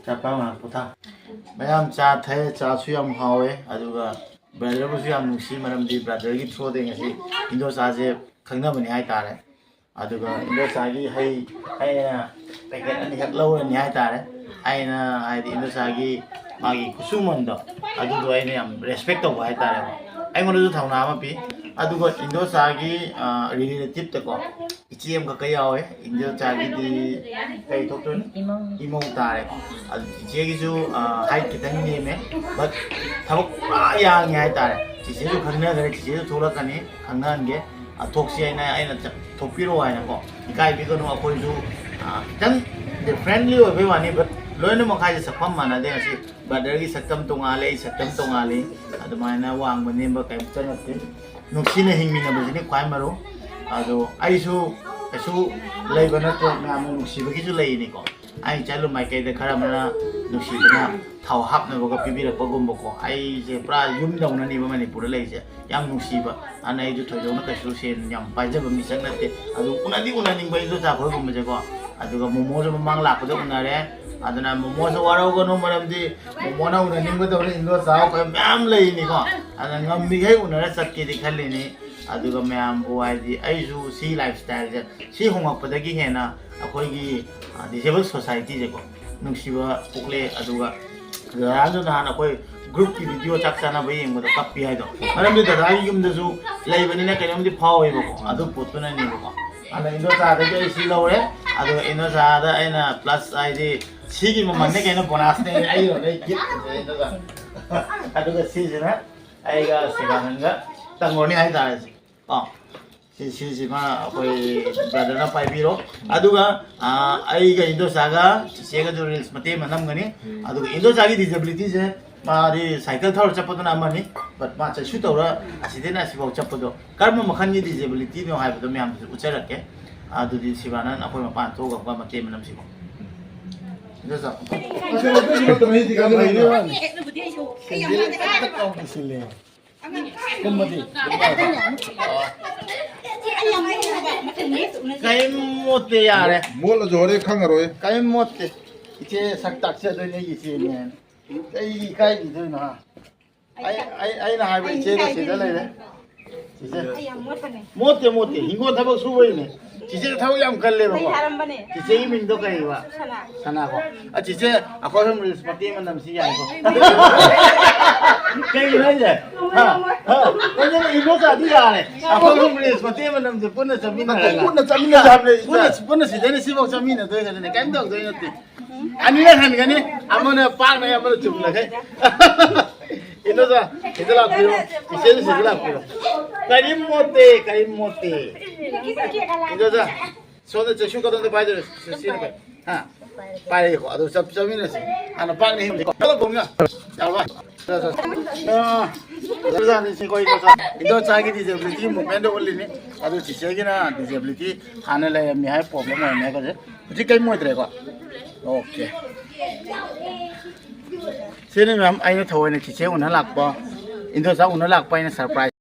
ꯆꯥ ꯄꯥꯏꯌꯨ, ꯉꯥꯏꯍꯥꯛ ꯄꯣꯊꯥ꯫ ꯃꯌꯥꯝ ꯆꯥ ꯊꯛꯑꯦ, ꯆꯥꯁꯨ ꯌꯥꯝ ꯍꯥꯎꯋꯦ, ꯑꯗꯨꯒ brotherꯕꯨꯁꯨ ꯌꯥꯝ ꯅꯨꯡꯁꯤ, ꯃꯔꯝꯗꯤ brotherꯒꯤ throughꯗꯩ ꯉꯁꯤ ꯏꯟꯗꯣꯆꯥꯁꯦ ꯈꯪꯅꯕꯅꯤ ꯍꯥꯏꯇꯥꯔꯦ꯫ ꯑꯗꯨꯒ ꯏꯟꯗꯣꯆꯥꯒꯤ ꯍꯩ, ꯑꯩꯅ ꯄꯦꯀꯦꯠ ꯑꯅꯤꯈꯛ ꯂꯧꯔꯅꯤ ꯍꯥꯏꯇꯥꯔꯦ꯫ ꯑꯩꯅ ꯍꯥꯏꯗꯤ ꯏꯟꯗꯣꯆꯥꯒꯤ ꯃꯥꯒꯤ ꯈꯨꯠꯁꯨꯃꯟꯗꯣ, ꯑꯗꯨꯗꯣ ꯑꯩꯅ ꯌꯥꯝ ꯔꯦꯁꯄꯦꯛ ꯇꯧꯕ ꯍꯥꯏꯇꯥꯔꯦꯀꯣ꯫ ꯑꯩꯉꯣꯟꯗꯁꯨ ꯊꯧꯅꯥ ꯑꯃ ꯄꯤ꯫ ꯑꯗꯨꯒ ꯏꯟꯗꯣꯆꯥꯒꯤ ꯔꯤꯂꯦꯇꯤꯞꯇꯀꯣ, ꯏꯆꯦ ꯑꯃꯈꯛꯀ ꯌꯥꯎꯋꯦ꯫ ꯏꯟꯗꯣꯆꯥꯒꯤꯗꯤ ꯀꯩ ꯊꯣꯛꯇꯣꯏꯅꯣ? ꯏꯃꯧ꯫ ꯏꯃꯧ ꯇꯥꯔꯦꯀꯣ꯫ ꯑꯗꯨ ꯏꯆꯦꯒꯤꯁꯨ ꯍꯥꯏꯠ ꯈꯤꯇꯪ ꯅꯦꯝꯃꯦ, ꯕꯠ ꯊꯕꯛ ꯄꯨꯔꯥ ꯌꯥꯡꯉꯦ ꯍꯥꯏꯇꯥꯔꯦ꯫ ꯆꯤꯆꯦꯁꯨ ꯈꯪꯅꯈ꯭ꯔꯦ, ꯆꯤꯆꯦꯁꯨ ꯊꯣꯛꯂꯛꯀꯅꯤ, ꯈꯪꯅꯍꯟꯒꯦ꯫ ꯊꯣꯛꯁꯤ ꯍꯥꯏꯅ ꯑꯩꯅ ꯊꯣꯛꯄꯤꯔꯛꯑꯣ ꯍꯥꯏꯅꯀꯣ꯫ ꯏꯀꯥꯏꯕꯤꯒꯅꯨ, ꯑꯩꯈꯣꯏꯁꯨ ꯈꯤꯇꯪ ꯐ꯭ꯔꯦꯟꯂꯤ ꯑꯣꯏꯕꯩ ꯋꯥꯅꯤ, ꯕꯠ ꯂꯣꯏꯅꯃꯛ ꯍꯥꯏꯁꯦ ꯁꯛꯐꯝ ꯃꯥꯟꯅꯗꯦ꯫ ꯉꯁꯤ ꯕ꯭ꯔꯗꯔꯒꯤ ꯁꯛꯇꯝ ꯇꯣꯉꯥꯜꯂꯦ, ꯑꯩ ꯁꯛꯇꯝ ꯇꯣꯉꯥꯜꯂꯤ꯫ ꯑꯗꯨꯃꯥꯏꯅ ꯋꯥꯡꯕ ꯅꯦꯝꯕ ꯀꯔꯤꯝꯇ ꯅꯠꯇꯦ꯫ ꯅꯨꯡꯁꯤꯅ ꯍꯤꯡꯃꯤꯟꯅꯕꯁꯤꯅꯤ ꯈ꯭ꯋꯥꯏ ꯃꯔꯨ꯫ ꯑꯗꯣ ꯑꯩꯁꯨ ꯀꯩꯁꯨ ꯂꯩꯕ ꯅꯠꯇꯦ, ꯃꯌꯥꯝꯅ ꯅꯨꯡꯁꯤꯕꯒꯤꯁꯨ ꯂꯩꯔꯤꯅꯤꯀꯣ꯫ ꯑꯩꯅ ꯆꯠꯂꯨ ꯃꯥꯏꯀꯩꯗ ꯈꯔ ꯑꯃꯅ ꯅꯨꯡꯁꯤꯗꯅ ꯊꯥꯎ ꯍꯥꯞꯅꯕꯒ ꯄꯤꯕꯤꯔꯛꯄꯒꯨꯝꯕꯀꯣ꯫ ꯑꯩꯁꯦ ꯄꯨꯔꯥ ꯌꯨꯝꯗꯧꯅꯅꯦꯕ ꯃꯅꯤꯄꯨꯔꯗ ꯂꯩꯔꯤꯁꯦ, ꯌꯥꯝ ꯅꯨꯡꯁꯤꯕ꯫ ꯑꯗꯨꯅ ꯑꯩꯁꯨ ꯊꯣꯏꯗꯣꯛꯅ ꯀꯩꯁꯨ ꯁꯦꯟ ꯌꯥꯝ ꯄꯥꯏꯖꯕ ꯃꯤꯁꯛ ꯅꯠꯇꯦ꯫ ꯑꯗꯨ ꯎꯅꯗꯤ ꯎꯅꯅꯤꯡꯕ ꯏꯟꯗꯣꯆꯥ ꯈꯣꯏꯒꯨꯝꯕꯁꯦꯀꯣ꯫ ꯑꯗꯨꯒ ꯃꯣꯃꯣꯁꯨ ꯃꯃꯥꯡ ꯂꯥꯛꯄꯗ ꯎꯅꯔꯦ꯫ ꯑꯗꯨꯅ ꯃꯣꯃꯣꯁꯨ ꯋꯥꯔꯧꯒꯅꯨ, ꯃꯔꯝꯗꯤ ꯃꯣꯃꯣꯅ ꯎꯅꯅꯤꯡꯕꯗꯧꯅ ꯏꯟꯗꯣꯆꯥ ꯑꯩꯈꯣꯏ ꯃꯌꯥꯝ ꯂꯩꯔꯤꯅꯤꯀꯣ꯫ ꯑꯗꯨꯅ ꯉꯝꯃꯤꯈꯩ ꯎꯅꯔ ꯆꯠꯀꯦꯗꯤ ꯈꯜꯂꯤꯅꯤ꯫ ꯑꯗꯨꯒ ꯃꯌꯥꯝꯕꯨ ꯍꯥꯏꯗꯤ ꯑꯩꯁꯨ ꯁꯤ ꯂꯥꯏꯐ ꯁ꯭ꯇꯥꯏꯜꯁꯦ ꯁꯤ ꯍꯣꯡꯉꯛꯄꯗꯒꯤ ꯍꯦꯟꯅ ꯑꯩꯈꯣꯏꯒꯤ ꯗꯤꯁꯦꯕꯜ ꯁꯣꯁꯥꯏꯇꯤꯁꯦꯀꯣ ꯅꯨꯡꯁꯤꯕ ꯄꯣꯛꯂꯦ꯫ ꯑꯗꯨꯒ ꯗꯗꯥꯁꯨ ꯅꯍꯥꯟ ꯑꯩꯈꯣꯏ ꯒ꯭ꯔꯨꯞꯀꯤ ꯚꯤꯗꯤꯑꯣ ꯆꯥꯛ ꯆꯥꯅꯕ ꯌꯦꯡꯕꯗ ꯀꯞꯄꯤ ꯍꯥꯏꯗꯣ, ꯃꯔꯝꯗꯤ ꯗꯗꯥꯒꯤ ꯌꯨꯝꯗꯁꯨ ꯂꯩꯕꯅꯤꯅ ꯀꯩꯅꯣꯝꯗꯤ ꯐꯥꯎꯋꯦꯕꯀꯣ꯫ ꯑꯗꯨ ꯄꯣꯠꯇꯨꯅꯅꯦꯕꯀꯣ꯫ ꯑꯗ ꯏꯟꯗꯣꯆꯥꯗꯒꯤ ꯑꯩ ꯁꯤ ꯂꯧꯔꯦ꯫ ꯑꯗꯨꯒ ꯏꯟꯗꯣꯆꯥꯗ ꯑꯩꯅ ꯄ꯭ꯂꯁ ꯍꯥꯏꯗꯤ ꯁꯤꯒꯤ ꯃꯃꯜꯅꯦ ꯀꯩꯅꯣ, ꯕꯣꯅꯥꯁꯅꯦ ꯑꯩ ꯌꯣꯟꯕꯩ ꯒꯤꯐ꯫ ꯑꯗꯨꯒ ꯁꯤꯁꯤꯅ ꯑꯩꯒ ꯁꯤꯕꯥꯅꯟꯒ ꯇꯪꯒꯣꯔꯅꯤ ꯍꯥꯏꯇꯥꯔꯦ꯫ ꯑꯣ, ꯁꯤ ꯁꯤꯁꯤꯃ ꯑꯩꯈꯣꯏ ꯕ꯭ꯔꯗꯔꯅ ꯄꯥꯏꯕꯤꯔꯣ꯫ ꯑꯗꯨꯒ ꯑꯥ, ꯑꯩꯒ ꯏꯟꯗꯣꯆꯥꯒ ꯆꯤꯆꯦꯒꯁꯨ ꯔꯤꯜꯁ ꯃꯇꯦꯛ ꯑꯃ ꯅꯝꯒꯅꯤ꯫ ꯑꯗꯨꯒ ꯏꯟꯗꯣꯆꯥꯒꯤ ꯗꯤꯁꯦꯕꯤꯂꯤꯇꯤꯁꯦ ꯃꯥꯗꯤ ꯁꯥꯏꯀꯜ ꯊꯧꯔ ꯆꯠꯄꯗꯨꯅ ꯑꯃꯅꯤ, ꯕꯠ ꯃꯥ ꯆꯩꯁꯨ ꯇꯧꯔ ꯑꯁꯤꯗꯩꯅ ꯑꯁꯤꯐꯥꯎ ꯆꯠꯄꯗꯣ ꯀꯔꯝꯕ ꯃꯈꯜꯒꯤ ꯗꯤꯁꯦꯕꯤꯂꯤꯇꯤꯅꯣ ꯍꯥꯏꯕꯗꯣ ꯃꯌꯥꯝꯗꯁꯨ ꯎꯠꯆꯔꯛꯀꯦ꯫ ꯑꯗꯨꯗꯤ ꯁꯤꯕꯥꯅꯟ ꯑꯩꯈꯣꯏ ꯃꯄꯥꯟ ꯊꯣꯛꯑꯒ ꯑꯃꯨꯛꯀ ꯃꯇꯦꯛ ꯑꯃ ꯅꯝꯁꯤꯀꯣ꯫ ꯏꯟꯗꯣꯆꯥ꯫ ꯀꯨꯝꯕꯗꯤ꯫ ꯀꯩꯝ ꯃꯣꯠꯇꯦ, ꯌꯥꯔꯦ꯫ ꯃꯣꯠꯂꯁꯨ ꯍꯣꯔꯦꯟ ꯈꯪꯉꯔꯣꯏ꯫ ꯀꯩꯝ ꯃꯣꯠꯇꯦ꯫ ꯏꯆꯦ ꯁꯛ ꯇꯥꯛꯆꯗꯣꯏꯅꯦ, ꯑꯩꯒꯤ ꯏꯆꯦꯅꯦ ꯍꯥꯏꯅ꯫ ꯑꯩ ꯏꯀꯥꯏꯕꯤꯗꯣꯏꯅꯣ, ꯍꯥ? ꯑꯩ, ꯑꯩ, ꯑꯩꯅ ꯍꯥꯏꯕ ꯏꯆꯦꯗꯣ ꯁꯤꯗ ꯂꯩꯔꯦ꯫ ꯆꯤꯆꯦ꯫ ꯑꯩ ꯌꯥꯝ ꯃꯣꯠꯄꯅꯦ꯫ ꯃꯣꯠꯇꯦ, ꯃꯣꯠꯇꯦ꯫ ꯍꯤꯡꯒꯣꯜ ꯊꯕꯛ ꯁꯨꯕꯩꯅꯦ꯫ ꯆꯤꯆꯦ ꯊꯕꯛ ꯌꯥꯝ ꯀꯜꯂꯦꯕꯀꯣ꯫ ꯆꯤꯆꯦꯒꯤ ꯃꯤꯡꯗꯣ ꯀꯔꯤꯕ? ꯁꯅꯥ꯫ ꯁꯅꯥ ꯀꯣ꯫ ꯑ, ꯆꯤꯆꯦ, ꯑꯩꯈꯣꯏ ꯑꯍꯨꯝ reels ꯃꯇꯦꯛ ꯑꯃ ꯅꯝꯁꯤ ꯌꯥꯏꯀꯣ? ꯀꯩꯒꯤꯅꯣ ꯍꯥꯏꯁꯦ? ꯍꯥ? ꯍꯥ? ꯀꯩꯅꯣ, ꯏꯟꯗꯣꯆꯥꯗꯤ ꯌꯥꯔꯦ꯫ ꯑꯩꯈꯣꯏ ꯑꯍꯨꯝ reels ꯃꯇꯦꯛ ꯑꯃ ꯅꯝꯁꯤ, ꯄꯨꯟꯅ ꯆꯠꯃꯤꯟꯅꯔꯒ꯫ ꯄꯨꯟꯅ ꯆꯠꯃꯤꯟꯅꯁꯦ ꯍꯥꯏꯕꯅꯦ, ꯏꯆꯦ꯫ ꯄꯨꯟꯅ, ꯄꯨꯟꯅ ꯁꯤꯗꯩꯅ ꯁꯤꯐꯥꯎ ꯆꯠꯃꯤꯟꯅꯗꯣꯏ ꯈꯛꯇꯅꯦ, ꯀꯩꯝ ꯇꯧꯗꯣꯏ ꯅꯠꯇꯦ꯫ ꯑꯅꯤꯔꯛ ꯍꯟꯒꯅꯤ, ꯑꯃꯅ ꯄꯥꯛꯅ, ꯑꯃꯅ ꯆꯨꯝꯅꯈꯩ꯫ ꯏꯟꯗꯣꯆꯥ, ꯁꯤꯗ ꯂꯥꯛꯄꯤꯔꯣ꯫ ꯏꯆꯦꯁꯨ ꯁꯤꯗ ꯂꯥꯛꯄꯤꯔꯣ꯫ ꯀꯔꯤꯝ ꯃꯣꯠꯇꯦ, ꯀꯔꯤꯝ ꯃꯣꯠꯇꯦ꯫ ꯏꯟꯗꯣꯆꯥ, ꯁꯣꯝꯗ ꯆꯩꯁꯨ ꯀꯗꯣꯝꯗ ꯄꯥꯏꯗꯣꯏꯔꯣ? ꯁꯤ, ꯁꯤ, ꯁꯤ, ꯍꯥ? ꯄꯥꯏꯔꯒꯦꯀꯣ꯫ ꯑꯗꯨ ꯆꯞ-, ꯆꯠꯃꯤꯟꯅꯁꯤ꯫ ꯍꯥꯟꯅ ꯄꯥꯛꯅ ꯍꯦꯛ ꯌꯥꯔꯕ? ꯆꯠꯂꯣ, ꯆꯠꯂꯣ꯫ ꯑꯥ, ꯆꯠꯂꯖꯥꯠꯅꯤ ꯁꯤ ꯑꯩꯈꯣꯏ ꯏꯟꯗꯣꯆꯥ꯫ ꯏꯟꯗꯣꯆꯥꯒꯤ disability movementꯗ ꯎꯠꯂꯤꯅꯤ꯫ ꯑꯗꯨ ꯆꯤꯆꯦꯒꯤꯅ disability ꯍꯥꯟꯅ ꯂꯩꯔꯝꯃꯤ ꯍꯥꯏ, problem ꯑꯣꯏꯔꯝꯃꯤ ꯍꯥꯏꯕꯁꯦ꯫ ꯍꯧꯖꯤꯛ ꯀꯔꯤꯝ ꯑꯣꯏꯗ꯭ꯔꯦꯀꯣ? Okay꯫ ꯁꯤꯅꯤ ꯃꯌꯥꯝ ꯑꯩꯅ ꯊꯑꯣꯏꯅ ꯆꯤꯆꯦ ꯎꯅ ꯂꯥꯛꯄ, ꯏꯟꯗꯣꯆꯥ ꯎꯅ ꯂꯥꯛꯄ ꯑꯩꯅ surprise꯫